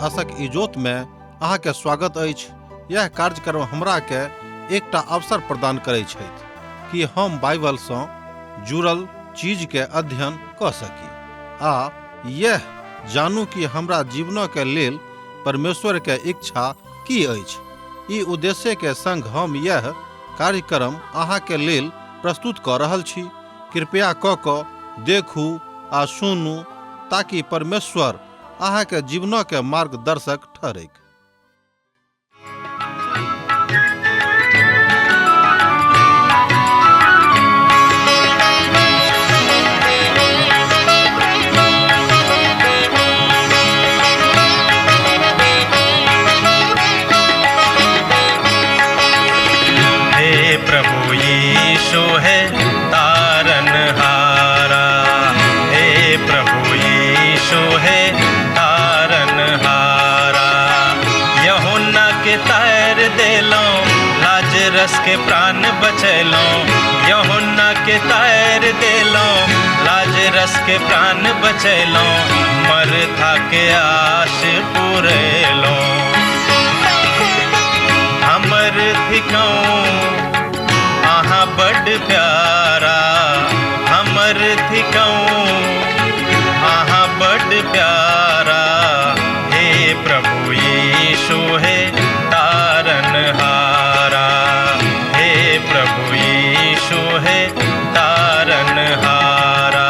आशक इजोत में अहाँ के स्वागत अछि। यह कार्यक्रम हमरा के एकटा अवसर प्रदान करै छथि कि हम बाइबल सँ जुड़ल चीज के अध्ययन कऽ सकी आ यह जानू कि हमरा जीवनक के लेल परमेश्वर के इच्छा की अछि। ई उद्देश्य के संग हम यह कार्यक्रम अहाँ के लेल प्रस्तुत कऽ रहल छी। कृपया कऽ कऽ देखू आ सुनू ताकि परमेश्वर अहाँ के जीवनक के मार्गदर्शक ठहरैक। हे प्रभु यीशु है तारन हारा, हे प्रभु यीशु है तारन हारा। यहुन्ना के तार देलो, लाजरस के प्राण बचैलो। यहुन्ना के तार देलो, लाजरस के प्राण बचैलो। मरथा के आश पुरेलो। हमर थिकौं अहाँ बड प्यारा, हमर थिकौं अहाँ बड प्यारा। हे प्रभु यीशु हे तारन हारा, हे प्रभु यीशु हे तारन हारा।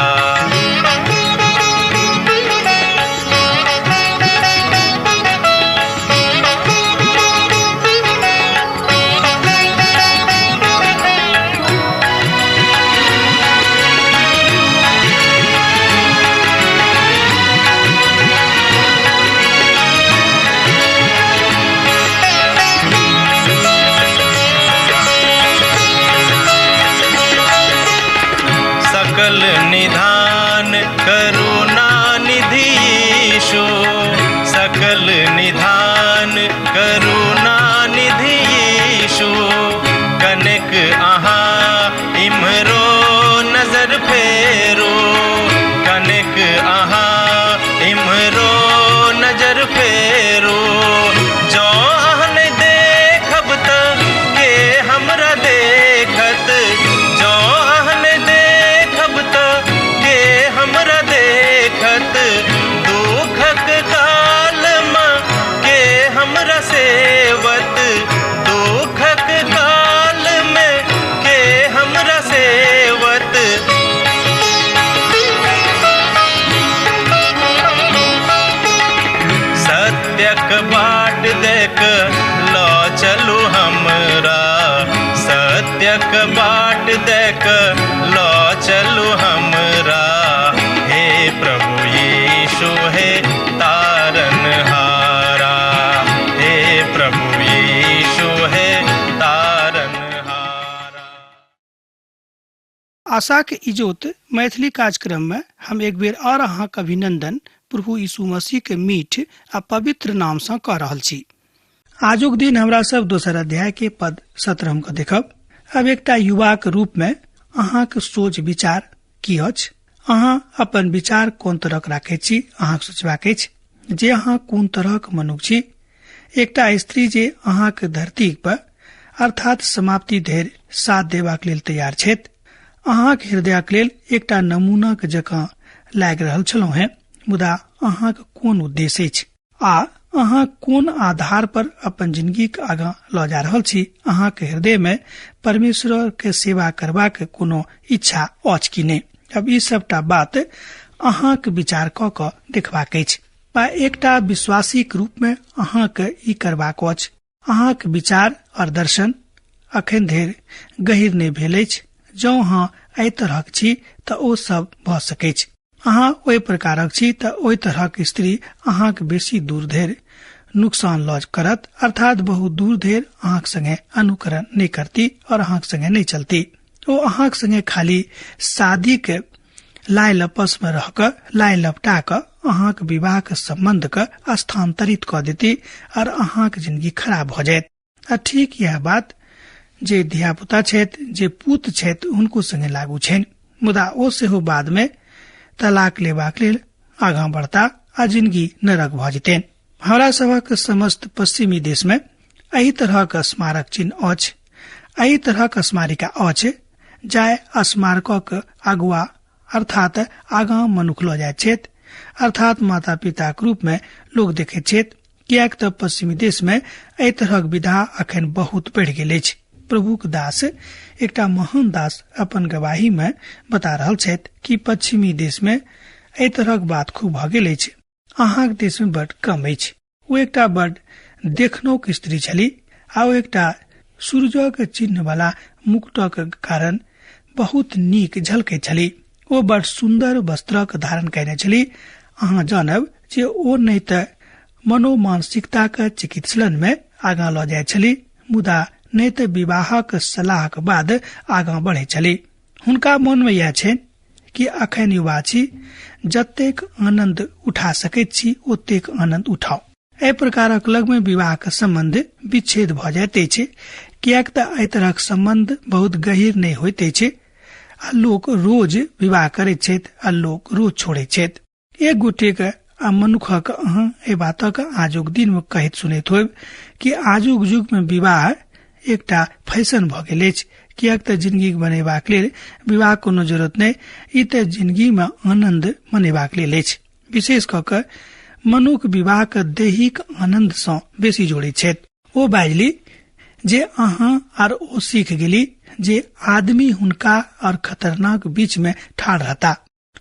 सकल निधान करुणा निधि यीशु, सकल निधान करुणा निधि यीशु। कनक अहाँ इम्हरो नजर फेरो, कनक अहाँ इम्हरो नजर फेरो। जँ अहाँ नहि देखब तऽ के हमरा देखत, जँ अहाँ नहि देखब तऽ के हमरा देखत। दुखक कालमे के हमरा सेवत, दुखक कालमे के हमरा सेवत। सत्यक बाट देख लऽ चलू हमरा, सत्यक बाट देख लऽ चलू हमरा। हे प्रभु यीशु हे तारन हारा, हे प्रभु यीशु हे तारन हारा। आशाक इजोत मैथिली कार्यक्रम में हम एक बेर और अहाँक अभिनंदन प्रभु यीशु मसीह के मीठ आ पवित्र नाम सँ कऽ रहल छी। आजुक दिन हमरा सब दोसर अध्याय के पद 17 के देखब। अब एकटा युवाक रूप में अहाँक सोच विचार की अछि, अहाँ अपन विचार कोन तरहक राखैत छी, अहाँक सोचबाक अछि जे अहाँ कोन तरहक मनुख छी। एकटा स्त्री जे अहाँक धरती पर अर्थात समाप्ति धरि साथ देबाक लेल तैयार छथि, अहाँक हृदयक लेल एकटा नमूनाक जकाँ लागि रहल छलहुँ हेँ, मुदा अहाँक कोन उद्देश्य अछि आ अहाँ कोन आधार पर अपन जिंदगीक आगाँ लऽ जा रहल छी? अहाँक हृदय में परमेश्वर के सेवा करबाक कोनो इच्छा अछि कि नहि? अब ई सबटा बात अहाँक विचार कऽ कऽ देखबाक अछि। बा एकटा विश्वासीक रूप में अहाँक ई करबाक अछि। अहाँक विचार और दर्शन अखन धरि गहीर नहि भेल अछि। जँ अहाँ एहि तरहक छी तऽ ओ सब भऽ सकैछ। अहाँ ओहि प्रकारक छी तऽ ओहि तरहक स्त्री अहाँक बेसी दूर धरि नुकसान लऽ करत, अर्थात बहुत दूर धरि अहाँक संगे अनुकरण नहि करती और अहाँक संगे नहि चलती। ओ अहाँक संगे खाली शादी के लाय लपस में रह कऽ लाय लपटा कऽ अहाँक विवाह के संबंध के स्थानांतरित कऽ देती और अहाँक जिंदगी खराब भऽ जायत। आ ठीक यह बात जे धियापुता छथि, जे पूत छथि, हुनको संगे लागू छनि, मुदा ओ सेहो बाद में तलाक लेबाक लेल आगाँ बढ़ता आ जिंदगी नरक भऽ जेतनि। हमरा सभक समस्त पश्चिमी देश में एहि तरहक स्मारक चिन्ह अछि, एहि तरहक स्मारिका अछि, जाय स्मारकक अगुआ अर्थात आगाँ मनुख लऽ जाइत छथि, अर्थात माता पिताक रूप में लोक देखैत छथि, किएक तऽ पश्चिमी देश में एहि तरहक विधा अखन बहुत बढ़ि गेल अछि। प्रभुक दास एकटा महान दास अपन गवाही में बता रहल छथि कि पश्चिमी देश में एहि तरहक बात खूब भऽ गेल अछि, अहाँक देश में बड कम अछि। ओ एकटा बड देखनौक स्त्री छली आ ओ एकटा सूरजक चिन्ह वाला मुकुटक कारण बहुत नीक झलकैत छली। ओ बड सुन्दर वस्त्रक धारण कयने छली। अहाँ जानब जे ओ नहि तऽ मनोमानसिकताक चिकित्सलन में आगाँ लऽ जाइत छली, मुदा नहि तऽ विवाहक सलाहक बाद आगाँ बढ़ैत छली। हुनका मन में इएह छनि कि अखन युवा छी, जतेक आनंद उठा सकैत छी ओतेक आनंद उठाउ। एहि प्रकारक लग में विवाहक संबंध विच्छेद भऽ जाइत अछि, किएक तऽ एहि तरहक संबंध बहुत गहीर नहि होइत अछि आ लोक रोज विवाह करैत छथि आ लोक रोज छोड़ैत छथि। एक गोटेक आ मनुखक अहाँ एहि बातक आजुक दिन में कहैत सुनैत होयब कि आजुक युग में विवाह एकटा फैशन भऽ गेल अछि, किएक तऽ जिंदगी बनेबाक लेल विवाह कोनो जरूरत नहि, ई तऽ जिंदगी में आनंद मनेबाक लेल अछि। विशेष कऽ कऽ मनुख विवाह के दैहिक आनंद सँ बेसी जोड़ैत छथि। ओ बाजली जे अहाँ आर ओ सीख गेली जे आदमी हुनका और खतरनाक बीच में ठाढ़ रहता।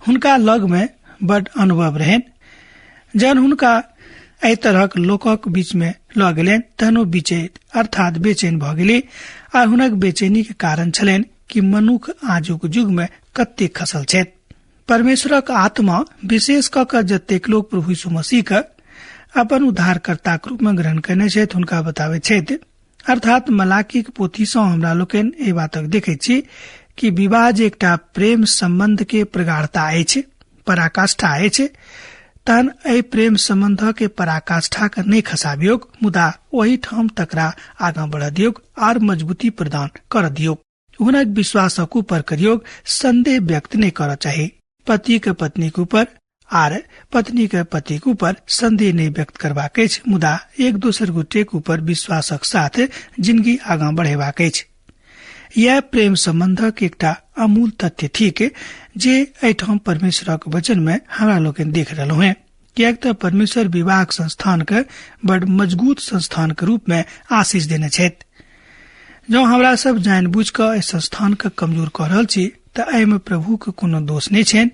हुनका लग में बड अनुभव रहनि। जहन हुनका एहि तरहक लोकक बीच में लऽ गेलनि तहन ओ बेचैन अर्थात बेचैन भऽ गेली आ हुनक बेचैनी के कारण छलनि कि मनुख आजुक युग में कतेक खसल छथि। परमेश्वरक आत्मा विशेष कऽ कऽ जतेक लोक प्रभु यीशु मसीह के अपन उद्धारकर्ताक रूप में ग्रहण कयने छथि हुनका बताबैत छथि। अर्थात मलाकीक पोथी सँ हमरा लोकनि एहि बातक देखैत छी कि विवाह जे एकटा प्रेम संबंध के प्रगाढ़ता अछि, पराकाष्ठा अछि, तहन एहि प्रेम संबंध के पराकाष्ठा के नहि खसाबियौक, मुदा ओहि ठाम तकरा आगाँ बढ़ दियौक आर मजबूती प्रदान कर दियौक। हुनक विश्वासक ऊपर करियौक, संदेह व्यक्त नहि करऽ चाही। पति के पत्नी के ऊपर आर पत्नी के पति के ऊपर संदेह नहि व्यक्त करबाक अछि, मुदा एक दोसर गोटे के ऊपर विश्वासक साथ जिंदगी आगाँ बढ़ेबाक अछि। यह प्रेम संबंधक एकटा अमूल तथ्य थिक जे एहिठाम परमेश्वरक वचन में हमरा लोकनि देख रहलहुँ हेँ, किएक तऽ परमेश्वर विवाहक संस्थान के बड मजबूत संस्थान के रूप में आशीष देने छथि। जँ हमरा सब जानि बुझि कऽ एहि संस्थान के कमजोर कऽ रहल छी तऽ एहिमे प्रभु के कोनो दोष नहि छनि,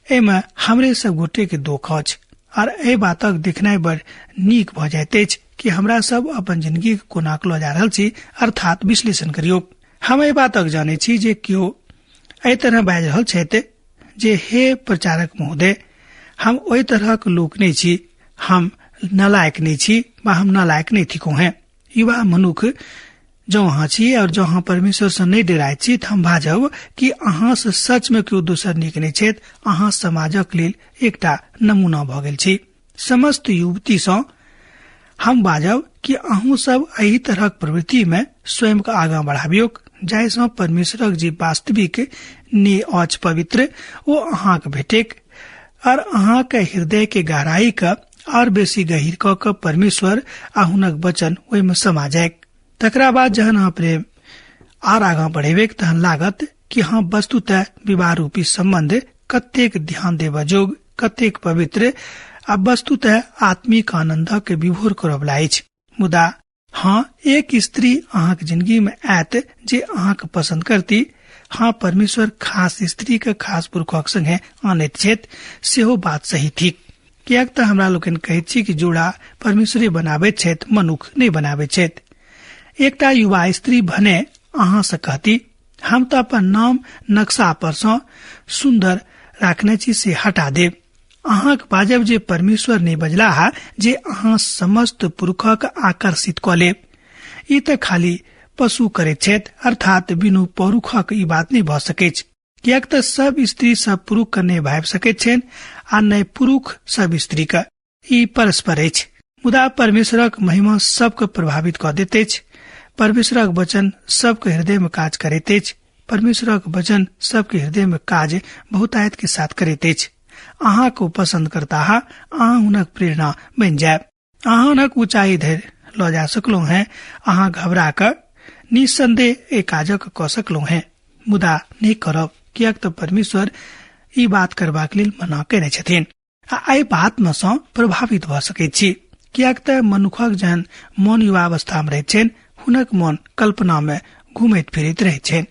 एहिमे हमरे सब गोटे के दोख अछि। आर एहि बातक देखनाइ बड़ नीक भऽ जाइत अछि कि हमरा सब अपन जिंदगी के कोना लऽ जा रहल छी, अर्थात विश्लेषण करियौ। हम एहि बातक जानै छी जे केओ एहि तरह बाजि रहल छथि जे हे प्रचारक महोदय, हम ओहि तरहक लोक नहि छी, हम नालायक नहि छी वा हम नालायक नहि थिकहुँ हेँ। युवा मनुख जँ अहाँ छी और जँ अहाँ परमेश्वर सँ नहि डराइत छी तऽ हम बाजब कि अहाँ सँ सच में केओ दोसर नीक नहि छथि। अहाँ समाजक लेल एकटा नमूना भऽ गेल छी। समस्त युवती सँ हम बाजब कि अहूँ सब एहि तरहक प्रवृत्ति में स्वयं के आगाँ बढ़ाबियौक, जाहि सँ परमेश्वरक जे वास्तविक ने अछि पवित्र ओ अहाँक भेटेक और अहाँक हृदय के गहराई के और बेसी गहीर कऽ कऽ परमेश्वर आ हुनक वचन ओहिमे समा जायक। तकरा बाद जहन अहाँ प्रेम आर आगाँ बढ़ेबेक तहन लागत कि हाँ वस्तुतः विवाह रूपी संबंध कतेक ध्यान देबऽ जोग, कतेक पवित्र आ वस्तुतः आत्मिक आनंद के विभोर करऽवला अछि। मुदा हाँ, एक स्त्री अहाँक जिंदगी में आयत जे अहाँक पसंद करती। हाँ, परमेश्वर खास स्त्री के खास पुरुषक संगे आनैत छथि, सेहो बात सही थिक। किएक तऽ हमरा लोकनि कहैत छी कि जोड़ा परमेश्वरे बनाबैत छथि, मनुख नहि बनाबैत छथि। एकटा युवा स्त्री भने अहाँ से कहती, हम तऽ अपन नाम नक्शा पर सँ सुंदर राखने छी से हटा देब। अहाँक बाजब जे परमेश्वर नहि बजलाह जे अहाँ समस्त पुरुषक आकर्षित कऽ लेब, ई तऽ खाली पशु करैत छथि, अर्थात बिनु पौरुखक ई बात नहि भऽ सकैछ। किएक तऽ सब स्त्री सब पुरुष के नहि भाबि सकैत छनि आ नहि पुरुष सब स्त्री के, ई परस्पर अछि। मुदा परमेश्वरक महिमा सबके प्रभावित कऽ दैत अछि। परमेश्वरक वचन सबके हृदय में काज करैत अछि। परमेश्वरक वचन सबके हृदय में काज बहुतायत के साथ करैत अछि। अहाँक ओ पसंद करताह, अहाँ हुनक प्रेरणा बनि जायब। अहाँ हुनक ऊंचाई धरि लऽ जा सकलहुँ हैं। अहाँ घबरा कऽ निस्संदेह एहि काजक कऽ सकलहुँ हैं, मुदा नहि करब, किएक तऽ परमेश्वर ई बात करबाक लेल मना केने छथिन। आ एहि बात मे सँ प्रभावित भऽ सकैत छी, किएक तऽ मनुखक जहन मन युवावस्था मे रहैत छनि, हुनक मन कल्पना मे घुमैत फिरैत रहैत छनि।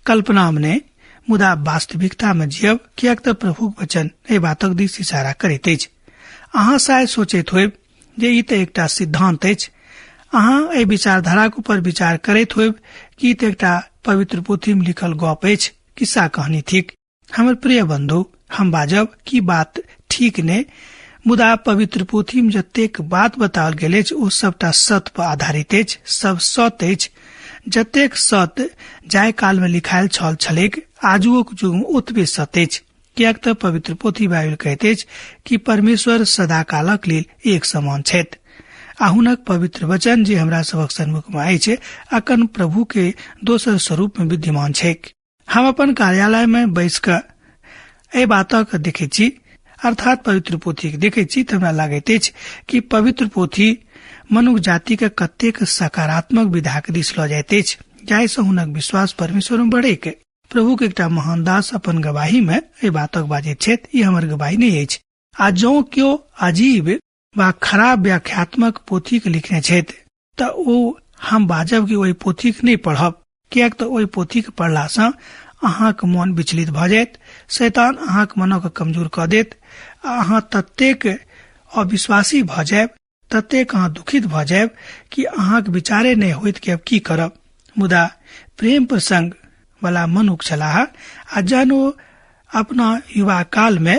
कल्पना मे नहि, मुदा वास्तविकता मे जियब, किएक तऽ प्रभुक वचन एहि बातक दिस इशारा करैत अछि। अहाँ शायद सोचैत होयब जे ई तऽ एकटा सिद्धांत अछि। अहाँ एहि विचारधाराक ऊपर विचार करैत होयब कि ई तऽ एकटा पवित्र पोथी मे लिखल गप अछि, किस्सा कहानी थिक। हमर प्रिय बंधु, हम बाजब कि बात ठीक नहि, मुदा पवित्र पोथी मे जतेक बात बताओल गेल अछि ओ सबटा सत्य पर आधारित अछि, सब सत्य अछि। जतेक सत्य जाहि काल मे लिखायल छल छलैक, आजुओक युग मे ओतबे सत्य अछि, किएक तऽ पवित्र पोथी बाइबिल कहैत अछि कि परमेश्वर सदा कालक लेल एक समान छथि आ हुनक पवित्र वचन जे हमरा सभक सन्मुख मे अछि अखन प्रभु के दोसर स्वरूप मे विद्यमान छैक। हम अपन कार्यालय मे बैस कऽ एहि बातक देखैत छी, अर्थात पवित्र पोथी के देखैत छी, तऽ हमरा लागैत अछि कि पवित्र पोथी मनुख जाति के कतेक सकारात्मक विधाक दिस लऽ जाइत अछि, जाहि सँ हुनक विश्वास परमेश्वर मे बढ़ैक। प्रभु के एकटा महान दास अपन गवाही मे एहि बातक बाजैत छथि, ई हमर गवाही नहि अछि। आ जँ केओ अजीब वा खराब व्याख्यात्मक पोथी के लिखने छथि तऽ ओ हम बाजब कि ओहि पोथीके नहि पढ़ब, किएक तऽ ओहि पोथीके पढ़लासँ अहाँक मन विचलित भऽ जायत, शैतान अहाँक मनक कमजोर कऽ देत आ अहाँ ततेक अविश्वासी भऽ जायब, ततेक अहाँ दुखित भऽ जायब कि अहाँक विचारे नहि होइत कि अब की करब। मुदा प्रेम प्रसंग वाला मनुख छलाह आ जहन ओ अपना युवा काल मे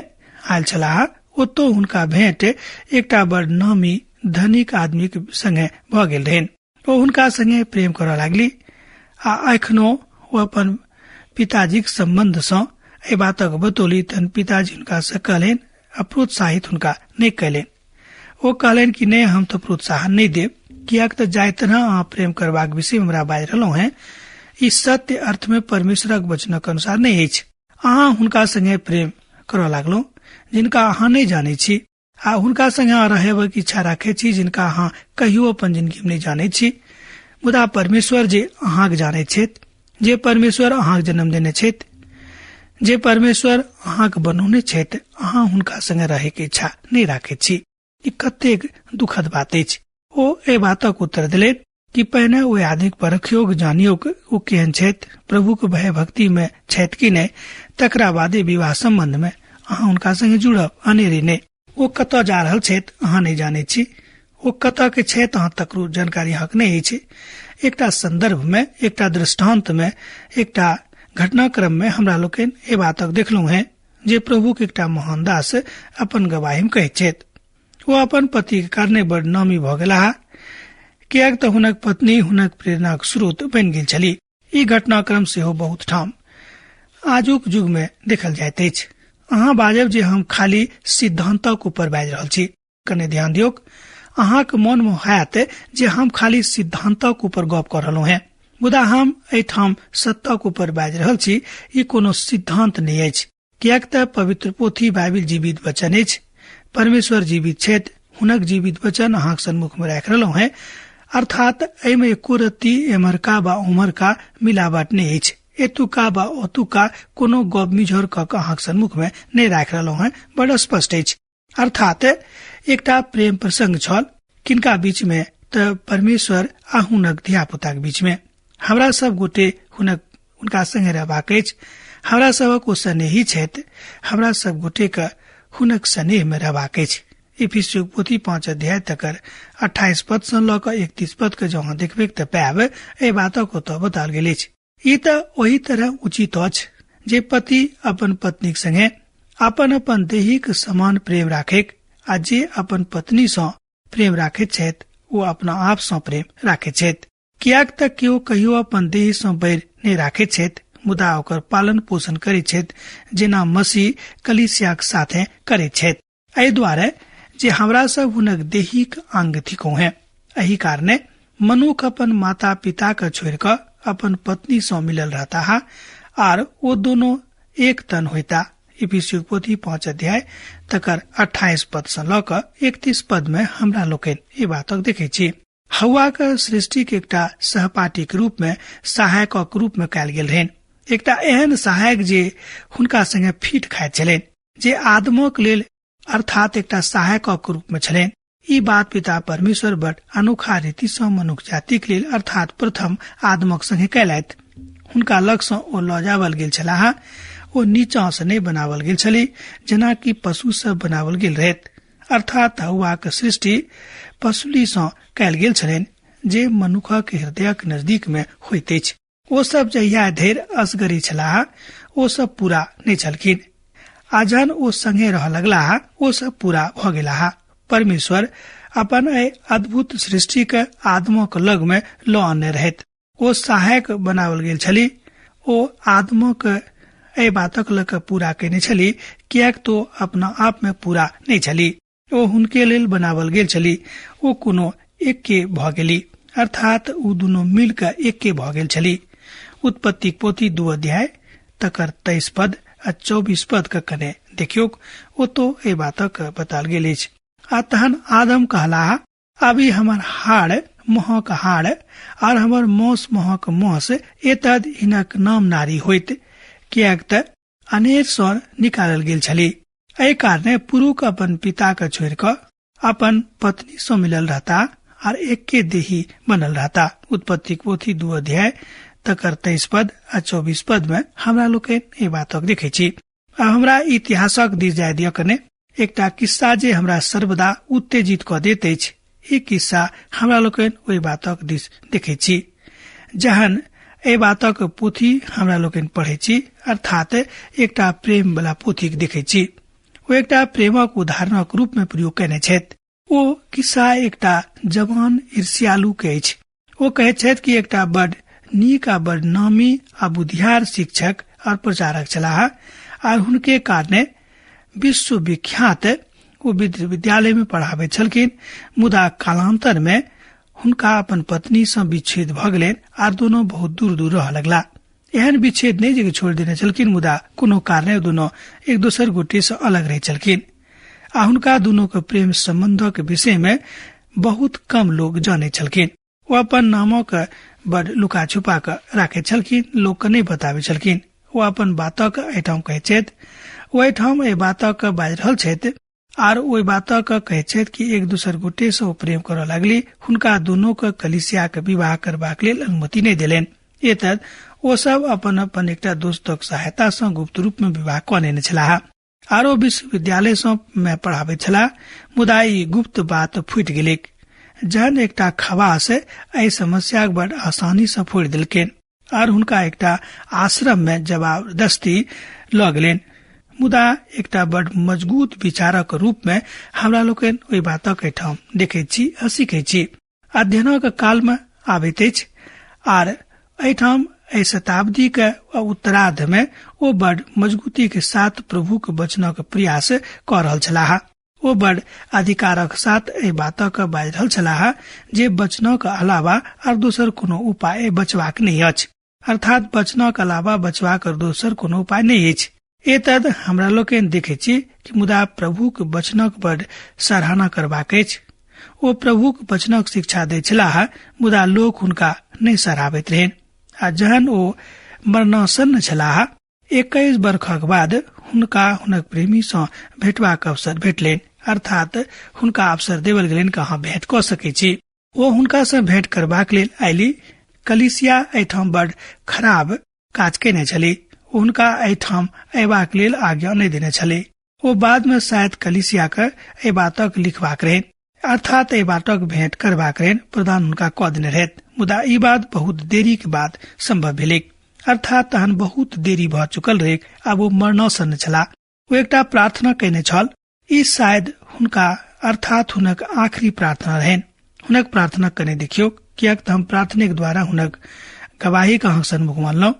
आयल छलाह, ओतौ हुनका भेंट एकटा बड़ नामी धनिक आदमीक संगे भऽ गेल रहनि। ओ हुनका संगे प्रेम करऽ लागली आ एखनो ओ अपन पिताजीक सम्बन्ध सँ एहि बातक बतौली। तहन पिताजी हुनका सँ कहलनि आ प्रोत्साहित हुनका नहि कयलनि। ओ कहलनि कि नहि, हम तऽ प्रोत्साहन नहि देब, किएक तऽ जाहि तरह अहाँ प्रेम करबाक विषय मे हमरा बाजि रहलहुँ हेँ, ई सत्य अर्थ मे परमेश्वरक वचनक अनुसार नहि अछि। अहाँ हुनका संगे प्रेम करऽ लागलहुँ जिनका अहाँ नहि जानै छी, आ हुनका संगे अहाँ रहबाक इच्छा राखै छी जिनका अहाँ कहियो अपन जिंदगी मे नहि जानै छी। मुदा परमेश्वर जे अहाँके जानै छथि, जे परमेश्वर अहाँके जन्म देने छथि, जे परमेश्वर अहाँके बनौने छथि, अहाँ हुनका संगे रहैके इच्छा नहि राखैत छी। ई कतेक दुखद बात अछि। ओ एहि बातक उत्तर देलनि कि पहिने ओहि आदमीक परखियोक, जानियोक ओ केहन छथि, प्रभुक भय भक्ति मे छथि कि नहि, तकरा बादे विवाह सम्बन्ध मे अहाँ हुनका संगे जुड़ब, अनेरे नहि। ओ कतऽ जा रहल छथि अहाँ नहि जानै छी, ओ कतऽ के छथि अहाँ तकरो जानकारी अहाँके नहि अछि। एकटा संदर्भ मे, एकटा दृष्टांत मे, एकटा घटनाक्रम मे हमरा लोकनि एहि बातक देखलहुँ हेँ जे प्रभुक एकटा महान दास अपन गवाही मे कहैत छथि। ओ अपन पतिक कारणे बड़ नामी भऽ गेलाह, किएक तऽ हुनक पत्नी हुनक प्रेरणाक स्रोत बनि गेल छली। ई घटनाक्रम सेहो बहुत ठाम आजुक युग मे देखल जाइत अछि। अहाँ बाजब जे हम खाली सिद्धांतक ऊपर बाजि रहल छी। कने ध्यान दियौक, अहाँक मन मे होयत जे हम खाली सिद्धांतक ऊपर गप कऽ रहलहुँ हेँ, मुदा हम एहिठाम सत्यक ऊपर बाजि रहल छी। ई कोनो सिद्धांत नहि अछि, किएक तऽ पवित्र पोथी बाइबिल जीवित वचन अछि। परमेश्वर जीवित छथि, हुनक जीवित वचन अहाँक सन्मुख मे राखि रहलहुँ हेँ। अर्थात एहिमे एको रत्ती एम्हरका वा ओम्हरका मिलावट नहि अछि। एतुका वा ओतुका कोनो गप मिझौर कऽ कऽ अहाँक सन्मुख मे नहि राखि रहलहुँ हेँ, बड़ स्पष्ट अछि। अर्थात एकटा प्रेम प्रसंग छल किनका बीच मे, तऽ परमेश्वर आ हुनक धियापुताक बीच मे। हमरा सब गोटे हुनका संगे रहबाक अछि। हमरा सबक ओ स्नेही छथि, हमरा सब गोटे के हुनक स्नेह मे रहबाक अछि। इफिसियोक पोथी 5 अध्याय तकर 28 पद सँ लऽ कऽ 31 पद के जँ अहाँ देखबैक तऽ पायब एहि बातक ओतऽ बताओल गेल अछि। ई तऽ ओहि तरह उचित अछि जे पति अपन पत्नीक संगे अपन अपन देहिक समान प्रेम राखैक, आ जे अपन पत्नी सँ प्रेम राखैत छथि ओ अपना आप सँ प्रेम राखैत छथि। किएक तऽ केओ कहियो अपन देह सँ बैर नहि राखैत छथि, मुदा ओकर पालन पोषण करैत छथि, जेना मसीह कलीसियाक साथे करैत छथि। एहि दुआरे जे हमरा सब हुनक देहिक अंग थिकहुँ हेँ। एहि कारणे मनुख अपन माता पिता के छोड़ि कऽ अपन पत्नी सँ मिलल रहता आर ओ दोनों एक तन होइता। इफिसियोक पोथी 5 अध्याय तकर 28 पद सँ लऽ कऽ 31 पद में हमरा लोकनि ई बातक देखै छी। हव्वाक सृष्टिक एकटा सहपाठीक रूप में, सहायकक रूप में कयल गेल रहनि। एकटा एहन सहायक जे हुनका संगे फीट खाइत छलनि, जे आदमक लेल अर्थात एकटा सहायकक रूप में छलनि। ई बात पिता परमेश्वर बड़ अनोखा रीति सँ मनुख जातिक लेल अर्थात प्रथम आदमक संगे कयलथि। हुनका लग सँ ओ लऽ जावल गेल छलाह। ओ नीचा सँ नहि बनावल गेल छली जेनाकि पशु सब बनावल गेल रहैत। अर्थात हव्वाक सृष्टि पशुली सँ कयल गेल छलनि, जे मनुखक हृदयक नजदीक में होइत अछि। ओ सब जहिया धरि असगरी छलाह ओ सब पूरा नहि छलखिन, आ जहन ओ संगे रहऽ लगलाह ओ सब पूरा भऽ गेलाह। परमेश्वर अपन एहि अद्भुत सृष्टि के आदमक लग में लऽ अनने रहैत। ओ सहायक बनावल गेल छली। ओ आदमक एहि बातक लऽ कऽ पूरा कयने छली, किएक तो अपना आप में पूरा नहि छली। ओ हुनके लेल बनावल गेल छली। ओ कोनो एक्के भऽ गेली, अर्थात ओ दुनू मिल कऽ एक्के भऽ गेल छली। उत्पत्तिक पोथी 2 अध्याय तकर 23 पद आ 24 पद के कने देखियौक, ओतो एहि बातक बताल गेल अछि। आ तहन आदम कहलाह, अभी हमर हाड़ महक हाड़ आर हमर मौस महक मौस, एतद हिनक नाम नारी होइत, किएक तऽ अनेर सँ निकालल गेल छली। एहि कारणे पुरुख अपन पिता के छोड़ि कऽ अपन पत्नी सँ मिलल रहता आर एक्के देही बनल रहता। उत्पत्तिक पोथी 2 अध्याय तकर 23 पद आ 24 पद में हमरा लोकनि एहि बातक देखै छी। आ हमरा इतिहासक दिस जाय दिअ कने। एकटा किस्सा जे हमरा सर्वदा उत्तेजित कऽ दैत अछि, ई किस्सा हमरा लोकनि ओहि बातक दिस देखै छी। जहन एहि बातक पोथी हमरा लोकनि पढ़ै छी, अर्थात एकटा प्रेम वाला पोथीक देखै छी, ओ एकटा प्रेमक उदाहरणक रूप में प्रयोग कयने छथि। ओ किस्सा एकटा जवान ईर्ष्यालु के अछि। ओ कहैत छथि कि एकटा बड नीक आ बड नामी आ बुधियार शिक्षक और प्रचारक छलाह, आर हुनके कारणे विश्वविख्यात ओ विद्यालय में पढ़ाबैत छलखिन। मुदा कालांतर में हुनका अपन पत्नी सँ विच्छेद भऽ गेलनि आर दोनों बहुत दूर दूर रहऽ लगला। एहन विच्छेद नहि जे छोड़ि देने छलखिन, मुदा कोनो कारणे दोनों एक दोसर गोटे सँ अलग रहै छलखिन। आ हुनका दुनू के प्रेम संबंधक विषय में बहुत कम लोग जानै छलखिन। ओ अपन नामक बड़ लुका छुपा कऽ राखै छलखिन, लोक के नहि बताबै छलखिन। ओ अपन बातक एहिठाम कहै छथि। ओ एहिठाम एहि बातक बाजि रहल छथि आर ओहि बातक कहै छथि कि एक दोसर गोटे सँ ओ प्रेम करऽ लागली। हुनका दुनू के कलीसिया के विवाह करबाक लेल अनुमति नहि देलनि। एतद ओ सब अपन अपन एकटा दोस्तक सहायता सँ गुप्त रूप में विवाह कऽ लेने छलाह। आरो विश्वविद्यालय सँ में पढ़ाबैत छलाह, मुदा ई गुप्त बात फूटि गेलैक। जहन एकटा खवास एहि समस्याक बड़ आसानी सँ फोड़ि देलकनि आर हुनका एकटा आश्रम में जबरदस्ती लऽ गेलनि। मुदा एकटा बड़ मजबूत विचारक रूप में हमरा लोकनि ओहि बातक एहिठाम देखैत छी आ सीखैत छी। अध्ययनक काल में आबैत अछि आर एहिठाम एहि शताब्दी के उत्तरार्ध में ओ बड़ मजबूती के साथ प्रभु के वचनक प्रयास कऽ रहल छलाह। ओ बड़ अधिकारक साथ एहि बातक बाजि रहल छलाह जे वचनक अलावा आर दोसर कोनो उपाय बचबाक नहि अछि, अर्थात वचनक अलावा बचबाक दोसर कोनो उपाय नहि अछि। एतद हमरा लोकनि देखै छी कि मुदा प्रभुक वचनक बड़ सराहना करबाक अछि। ओ प्रभुक वचनक शिक्षा दैत छलाह, मुदा लोक हुनका नहि सराहबैत रहनि। आ जहन ओ मरणासन्न छलाह, 21 बरखक बाद हुनका हुनक प्रेमी सँ भेटबाक अवसर भेटलनि, अर्थात हुनका अवसर देवल गेलनि कि अहाँ भेंट कऽ सकै छी। ओ हुनका सँ भेंट करबाक लेल आयली। कलीसिया एहिठाम बड़ खराब काज केने छली। ओ हुनका एहिठाम अयबाक लेल आज्ञा नहि देने छली। ओ बाद में शायद कलीसिया के एहि बातक लिखबाक रहनि, अर्थात एहि बातक भेंट करबाक रहनि प्रदान हुनका कऽ देने रहैत। मुदा ई बात बहुत देरी के बाद संभव भेलैक, अर्थात तहन बहुत देरी भऽ चुकल रहैक। आब ओ मरणासन्न छलाह। ओ एकटा प्रार्थना कयने छल। ई शायद हुनका अर्थात हुनक आखिरी प्रार्थना रहनि। हुनक प्रार्थना कने देखियौ, किएक तऽ हम प्रार्थनेक द्वारा हुनक गवाही के अहाँक सन्मुख मानलहुँ।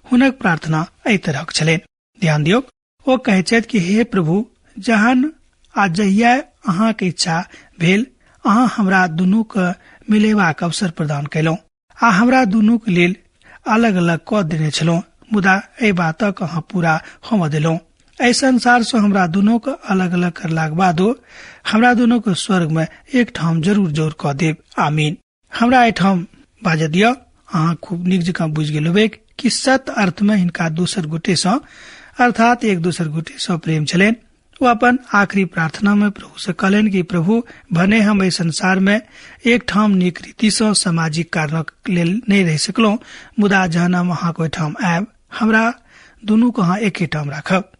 हुनक प्रार्थना एहि तरहक छलनि। ध्यान दियौ, ओ कहै छथि कि हे प्रभु, जहन आ जहिया अहाँके इच्छा भेल अहाँ हमरा दुनूके मिलेबाक अवसर प्रदान कयलहुँ आ हमरा दुनूके लेल अलग अलग कऽ देने छलहुँ, मुदा एहि बातक अहाँ पूरा होमऽ देलहुँ। एहि संसार सँ हमरा दुनूके अलग अलग करलाक बादो हमरा दुनूके स्वर्गमे एक ठाम जरूर जोर कऽ देब। आमीन। हमरा एहिठाम बाजऽ दिअ। अहाँ खूब नीक जकाँ बुझि गेल हेबै कि सत्य अर्थमे हिनका दोसर गोटे सँ अर्थात एक दोसर गोटे सँ प्रेम छलनि। ओ अपन आखिरी प्रार्थना में प्रभु से कहलनि कि प्रभु, भने हम एहि संसार में एक ठाम नीक रीति सँ सामाजिक कारणक लेल नहि रहि सकलहुँ, मुदा जहन हम अहाँक ओहिठाम आयब हमरा दुनू के अहाँ एके ठाम राखब।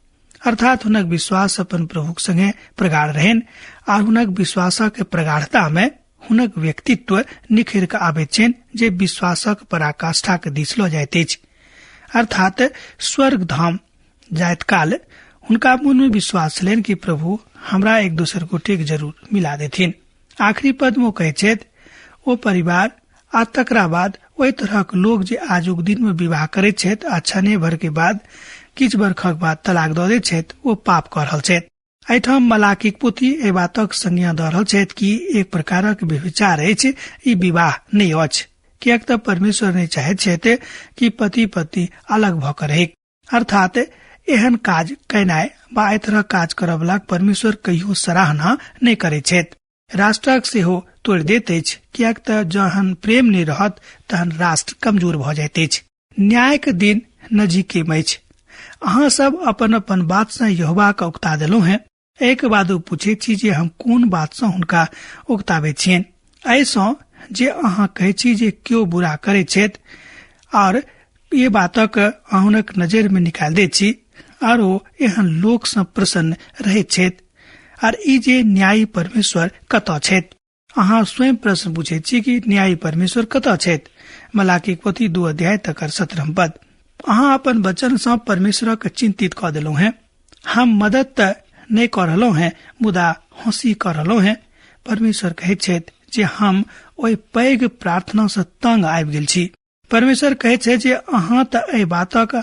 अर्थात हुनक विश्वास अपन प्रभुक संगे प्रगाढ़ रहनि आ हुनक विश्वासक प्रगाढ़ता में हुनक व्यक्तित्व निखरि कऽ आबैत छनि जे विश्वासक पराकाष्ठाक दिस लऽ जाइत अछि। अर्थात स्वर्ग धाम जाइत काल हुनका मन में विश्वास छलनि कि प्रभु हमरा एक दोसर गोटे के जरूर मिला देथिन। आखिरी पद में ओ कहैत छथि, ओ परिवार आ तकरा बाद ओहि तरहक लोक जे आजुक दिन में विवाह करैत छथि आ क्षणे भर के बाद किछु बरखक बाद तलाक दऽ दैत छथि, ओ पाप कऽ रहल छथि। एहिठाम मलाकीक पोथी एहि बातक संज्ञा दऽ रहल छथि कि एक प्रकारक व्यभिचार अछि, ई विवाह नहि अछि, किएक तऽ परमेश्वर नहि चाहैत छथि कि पति पत्नी अलग भऽ कऽ रहै। अर्थात एहन काज केनाइ वा एहि तरहक काज करऽवला परमेश्वर कहियो सराहना नहि करैत छथि। राष्ट्रक सेहो तोड़ि दैत अछि, किएक तऽ जहन प्रेम नहि रहत तहन राष्ट्र कमजोर भऽ जाइत अछि। न्यायक दिन नजीके अछि। अहाँ सब अपन अपन बात सँ यहोवा के उकता देलहुँ हेँ। एहिके बाद ओ पूछैत छी जे हम कोन बात सँ हुनका उकताबैत छियनि। एहिसँ जे अहाँ कहै छी जे केओ बुरा करैत छथि आओर ये बातक अहाँ हुनक नजरि मे निकालि दैत छी आर ओ एहन लोक सँ प्रसन्न रहैत छथि। आर ई जे न्यायी परमेश्वर कतऽ छथि? अहाँ स्वयं प्रश्न पूछैत छी कि न्यायी परमेश्वर कतऽ छथि? मलाकीक पोथी 2 अध्याय तकर 17 पद। अहाँ अपन वचन सँ परमेश्वरक चिंतित कऽ देलहुँ हेँ। हम मदद तऽ नहि कऽ रहलहुँ हेँ, मुदा हँसी कऽ रहलहुँ हेँ। परमेश्वर कहैत छथि जे हम ओहि पैघ प्रार्थना सँ तंग आबि गेल छी। परमेश्वर कहैत छै जे अहाँ तऽ एहि बातक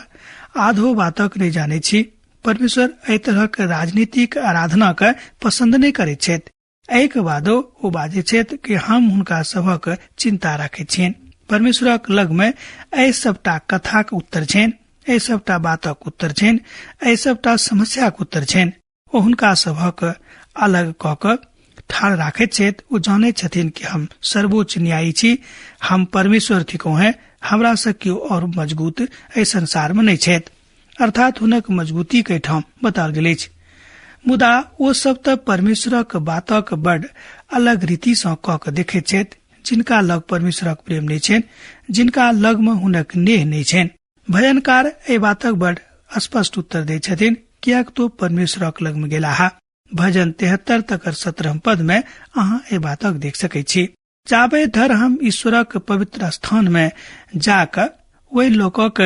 आधो बातक नहि जानैत छी। परमेश्वर एहि तरहक राजनीतिक आराधना के पसंद नहि करैत छथि। एहिके बादो ओ बाजै छथि कि हम हुनका सभक चिंता राखैत छियनि। परमेश्वरक लगमे एहि सबटा कथाक उत्तर छनि, एहि सबटा बातक उत्तर छनि, एहि सबटा समस्याक उत्तर छनि। ओ हुनका सभक अलग कऽ कऽ ठाढ़ राखैत छथि। ओ जानैत छथिन कि हम सर्वोच्च न्यायी छी, हम परमेश्वर थिकहुँ हेँ, हमरा सँ केओ और मजबूत एहि संसार मे नहि छथि। अर्थात हुनक मजबूती के ठाम बताओल गेल अछि। मुदा ओ सब तऽ परमेश्वरक बातक बड अलग रीति सँ कऽ कऽ देखैत छथि, जिनका लग परमेश्वरक प्रेम नहि छनि, जिनका लग मे हुनक नेह नहि छनि। भजनकार एहि बातक बड स्पष्ट उत्तर दैत छथिन, किएक तो परमेश्वरक लग मे गेलाह। भजन 73 तकर 17 पद में अहाँ एहि बातक देख सकैत छी। जाबे धरि हम ईश्वरक पवित्र स्थान में जाकऽ ओहि लोकक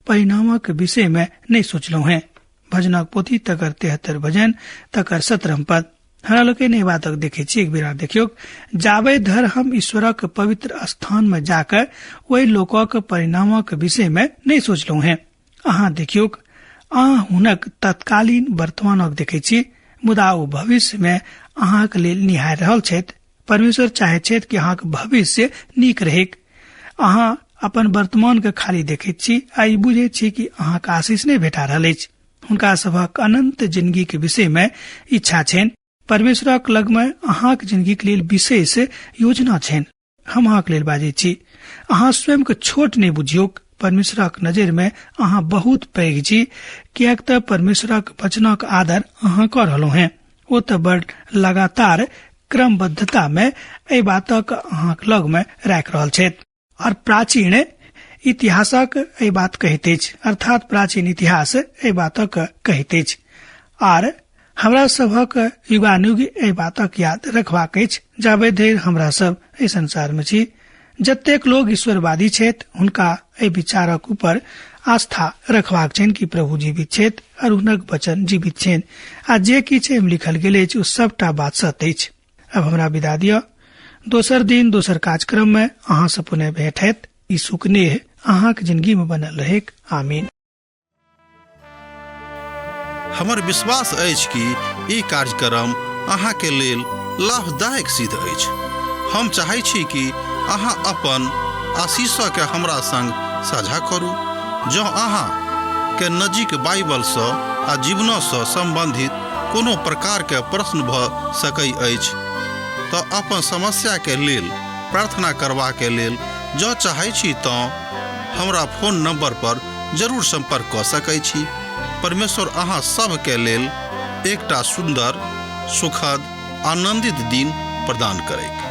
परिणामक विषय में नहि सोचलहुँ हेँ। भजनक पोथी तकर 73 भजन तकर 17 पद। हमरा लोकनि एहि बातक देखै छी। एक बेर आर देखियौ। जाबे धरि हम ईश्वरक पवित्र स्थान में जाकऽ ओहि लोकक परिणामक विषय में नहि सोचलहुँ हेँ। अहाँ देखियौ, अहाँ हुनक तत्कालीन वर्तमानक देखै छी, मुदा ओ भविष्य में अहाँक लेल निहारि रहल छथि। परमेश्वर चाहैत छथि कि अहाँक भविष्य नीक रहैक। अहाँ अपन वर्तमान के खाली देखैत छी आ ई बुझैत छी कि अहाँक आशीष नहि भेटा रहल अछि। हुनका सभक अनंत जिंदगी के विषय में इच्छा छनि। परमेश्वरक लग में अहाँक जिंदगी के लेल विशेष योजना छनि। हम अहाँक लेल बाजै छी, अहाँ स्वयं के छोट नहि बुझियौक। परमेश्वरक नजर में अहाँ बहुत पैघ छी, किएक तऽ परमेश्वरक वचनक आदर अहाँ कऽ रहलहुँ हेँ। ओ तऽ बड़ लगातार क्रमबद्धता में एहि बातक अहाँक लग में राखि रहल छथि। और प्राचीन इतिहासक एहि बात कहैत अछि, अर्थात प्राचीन इतिहास एहि बातक कहैत अछि। आर हमरा सभक युगानुग एहि बातक याद रखबाक अछि जाबे धरि हमरा सब एहि संसार में छी। जतेक लोग ईश्वरवादी छथि हुनका एहि विचारक ऊपर आस्था रखबाक छनि कि प्रभु जीवित छथि और हुनक वचन जीवित छनि आ जे किछु एहिमे लिखल गेल अछि ओ सबटा बात सत्य अछि। अब हमरा विदा दिअ। दोसर दिन दोसर कार्यक्रम में अहाँ से पुनः भेंट हैत। ई सुकनेह अहाँक जिंदगी में बनल रहेक। आमीन। हमर विश्वास अछि कि ई कार्यक्रम अहाँके लेल लाभदायक सिद्ध अछि। हम चाहै छी कि अहाँ अपन आशीषके हमरा संग साझा करू। जँ अहाँ के नजीक बाइबलसँ आ जीवनसँ सम्बन्धित कोनो प्रकारके प्रश्न भऽ सकै अछि तऽ अपन समस्याके लेल प्रार्थना करबाके लेल जँ चाहै छी तँ हमरा फोन नंबर पर जरूर संपर्क कऽ सकै छी। परमेश्वर अहाँ सभके लेल एकटा सुन्दर, सुखद, आनंदित दिन प्रदान करैक।